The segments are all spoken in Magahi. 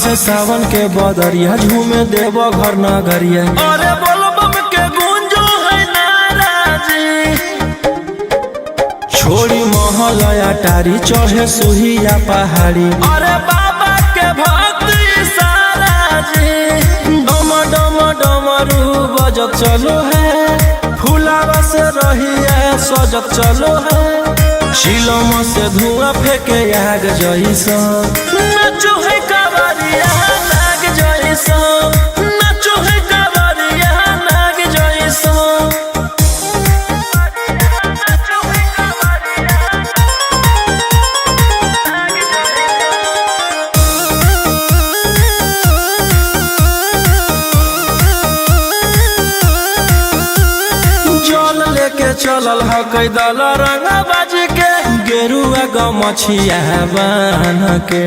बरसे सावन के बदरिया झूमे देव घर नगरिया। अरे बोलबम के गुंजो है नाराजी। छोड़ी महलया टारी चढ़े सुहिया पहाड़ी। अरे बाबा के भक्ति सारा जी। डम डम डमरू बजत चलो है, फुलावा से रहिया सजत चलो है। शिलम से धुआं फेंके आग जैसा, नाचो है कांवरिया नाग जैसा, नाचो है कांवरिया नाग जैसा। जल लेके चलल ह कैदल रंगा बाज के, गेरुआ गमछिया बान के।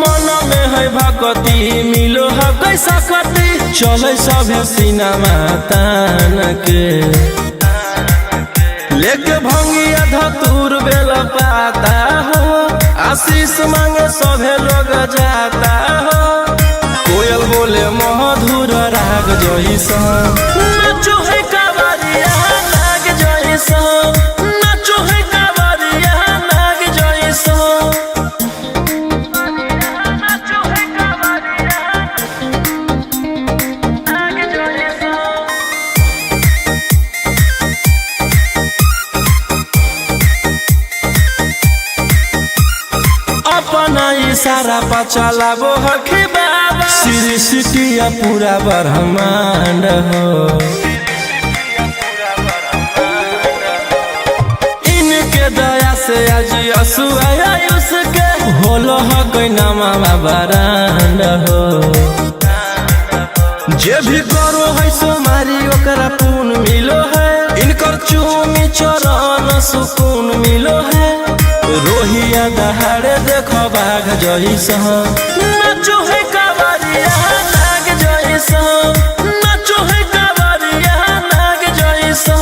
मन में है भक्ति मिलो है कैसा कति, चले सभे सिनेमा तान के। लेके भंगिया धतूर बेल पाता हो, आशीष मांगे सभे लोग जाता हो। कोयल बोले मधुर राग जैसा, नाचो है कांवरिया नाग जैसा, नाचो है कांवरिया नाग जैसा। अपना इशारा पर चलाबो हखी बाबा, सृष्टि पूरा ब्रह्मांड हो। इनके दया से आज असुआ उसके होलो हकै नामा बरांड हो। जे भी करो है सोमारी ओकरा पुण्य मिलो है, इनकर चूमी चरण सुकून मिलो है। रोहिया दहाड़े देखो बाघ जैसा, नाचो है कांवरिया नाग जैसा, नाचो है कांवरिया नाग जैसा।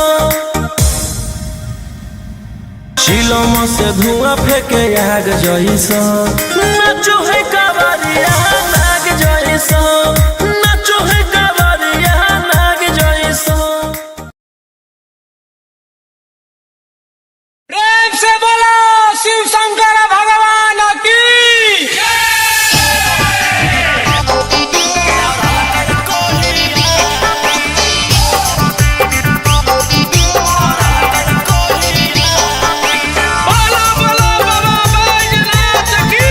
शिलम से धुआं फेंके आग जैसा, नाचो है कांवरिया नाग जैसा, नाचो है कांवरिया नाग जैसा। प्रेम से बोलो शिव शंकर भगवान की। बोलो बोलो बाबा बैजनाथ की।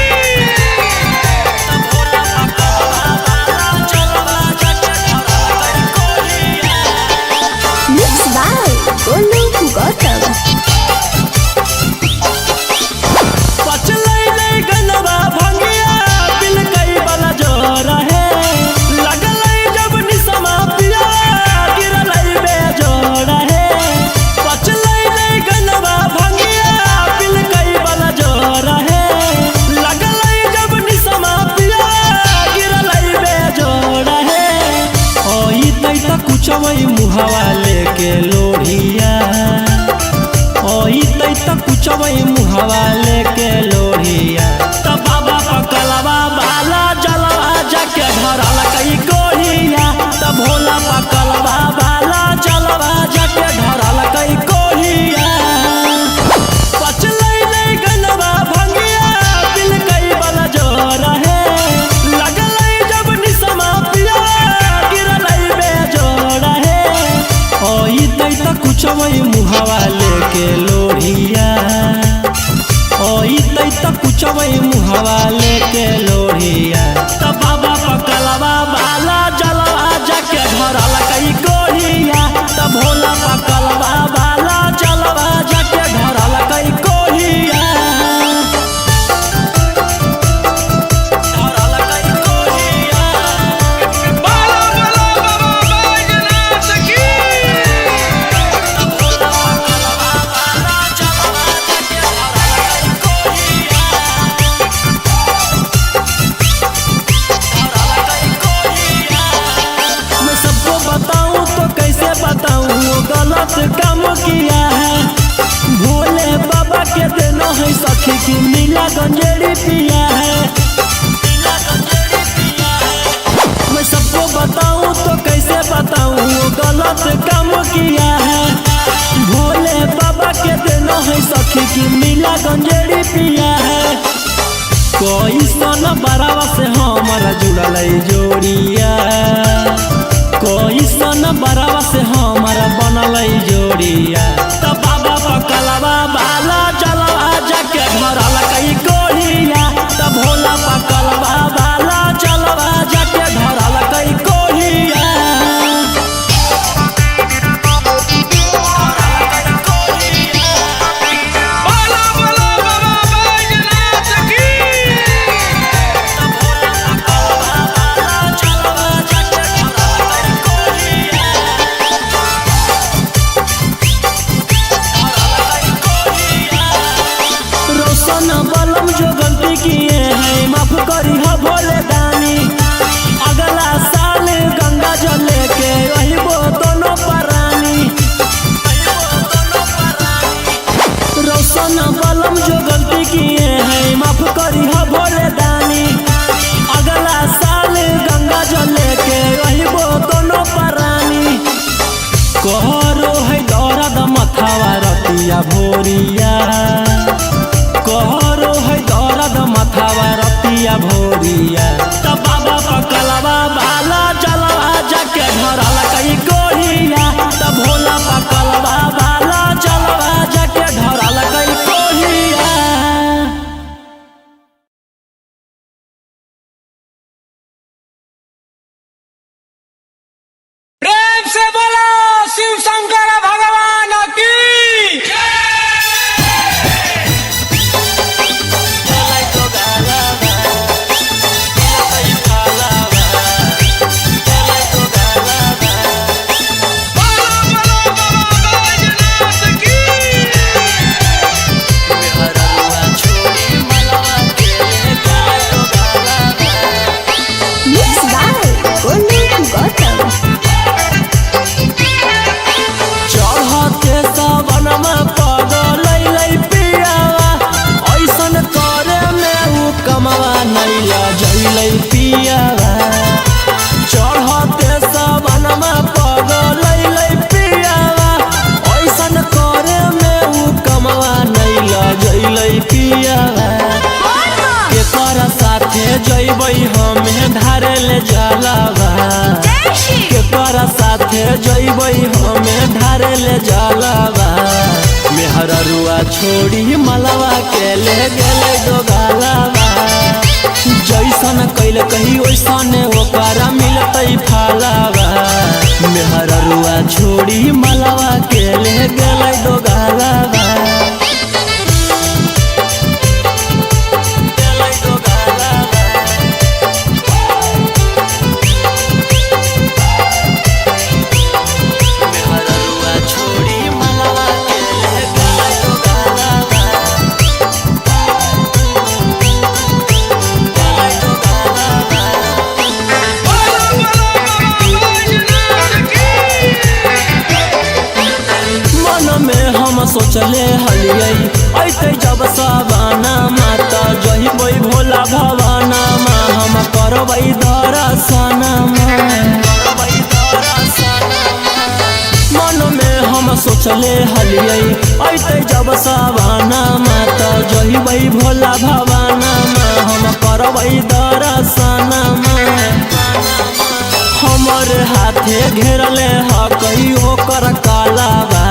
Mixed by Golu Gautam. पचलै नै गनवा भंगिया पिलकै वाला जोरा है, लगलै जब निसमा पिया गिरलै बेजोड़ा है। पचलै नै गनवा भंगिया पिलकै वाला जोरा है, लगलै जब निसमा पिया गिरलै बेजोड़ा है। ओई तै त कुचवै मुहावा लेके लोढ़िया, ओई तै त कुचवै मुहावा लेके लोढ़िया। त बाबा पकलवा बाला जलवा जाके धरल कई कोढ़िया, त भोला पकलवा बाला जलवा जाके धरल कई कोढ़िया। पचलै नै गनवा भंगिया पिलकै वाला जोरा है, लगलै जब निसमा पिया गिरलै बेजोड़ा है। ओई तै त कुचवै मुहावा लेके लोढ़िया, ओई तै त कुचवै बरावा से हमारा जुड़ल जोड़िया, कैसन बरावा से हमारा बनल जोड़िया। त बाबा पकलवा बाला जलवा जाके धरल कई कोढ़िया, त भोला पकलवा बाला जलवा जाके धरल कई कोढ़िया। बोला बोला बाबा बैजनाथ की। रोशन बलम जो गलती किए हैं माफ करी हो भोले दानी, अगला साल गंगा जल लेके अहिबो दोनों परानी। रोशन बलम जो गलती किए हैं माफ करी हो भोले दानी, अगला साल गंगा जल लेके अहिबो दोनों परानी। कहरो है दर्द मथावा रतिया भोरिया, कहरो है दर्द मथावा रतिया भोरिया। त बाबा पकलवा बाला जलवा जाके धरल कई कोढ़िया, त भोला पकलवा बाला जलवा जाके धरल कई कोढ़िया। प्रेम से बोलो शिव शंकर भगवान की। बोला बोला बाबा बैजनाथ की। Mix by Golu Gautam. चढ़ते सावनमा पगल अइलै पियावा, ऐसन करे में उ कमवा नैला जइलै पियावा। चढ़ते सावनमा पगल अइलै पियावा, ऐसन करे में उ कमवा नैला जइलै पियावा। केकर साथे जइबै हमे धारे ले जलावा, केकर साथे जइबै हमे ढारे ले जलावा। मेहररुआ छोड़ी मलवा के ले गेलै दोगालावा, जैसन कैल कही ओइसन ओकरा मिलतै फलावा। मेहररुआ छोड़ी मलवा के ले गेलै दोगालावा। गेलै दोगालावा। मेहररुआ छोड़ी मलवा के ले गेलै दोगालावा। गेलै दोगालावा। बोला बोला बाबा बैजनाथ की। मन में हम सोचले हलियै ऐते जब सबाना माता जइबै भोला भवाना मा, हम करबै दर्शना मा। मन में हम सोचले हलियै ऐते जब सबाना माता जइबै भोला भवाना मा, हम करबै दर्शना मा। हमर हाथे घेरले हकई ओकर कालाबा,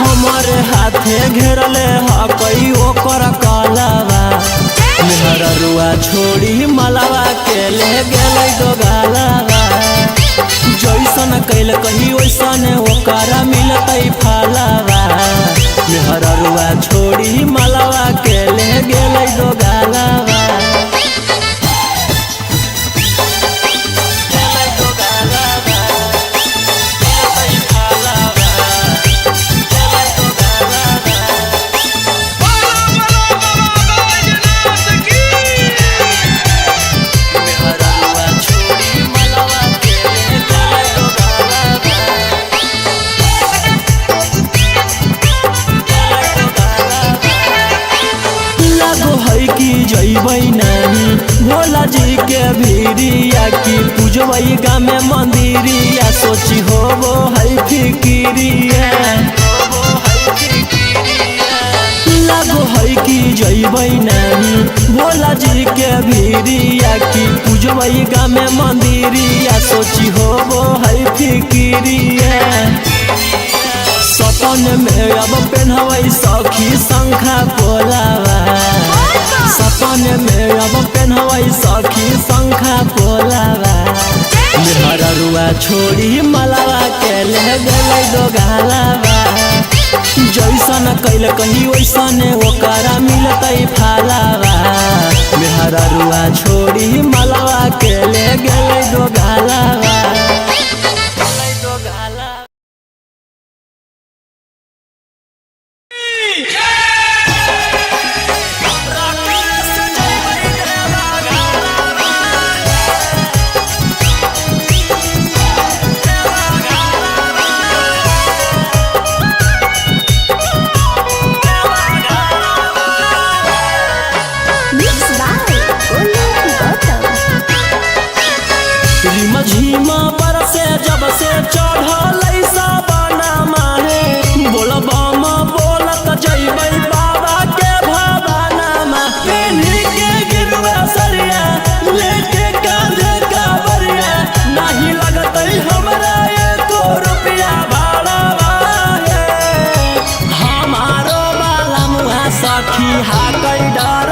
हमर हाथे घेरले हकई ओकर कालाबा। मेहररुआ छोड़ी मलवा के ले गेलै दोगालाबा, जैसन कैल कही ओइसन ओकरा मिलतै फलावा। मेहररुआ छोड़ी मलवा के ले गेलै दोगालाबा। गेलै दोगालाबा। मिलतै फलावा। गेलै दोगालाबा। बोला बोला बाबा बैजनाथ की। मेहररुआ छोड़ी मलवा के ले गेलै दोगालाबा। गेलै दोगालाबा। लागो है कि जइबै नाही भोला जी के भीरिया, की पूजबै गामे मंदिरिया, सोची होबो है फिकिरिया। लागो है कि जइबै नाही भोला जी के भीरिया की पूजबै गामे मंदिरिया सोची होबो है फिकिरिया। सपन में अब पेन्हबै सखी शंखा पोलावा, सपन में अब पेन्हबै सखी शंखा पोलावा। मेहररुआ छोड़ी मलावा के ले गेलै दो गालावा, जैसन कैल कही वैसन ओकरा मिलतै फालावा। मेहररुआ छोड़ी मलावा के ले गेलै दो गालावा। Mix by Golu Gautam. रिम झिम बरसे जब से चढ़ल साबना माहे, बोलबम बोलत जइबै बाबा के भवाना। पेन्ही के गिरुआ सरिया लेके कांधे कांवरिया, नाही लगतै हमरा एको रुपया भाड़ावा हे। हमारो बाला मुहा सखी हाकै डर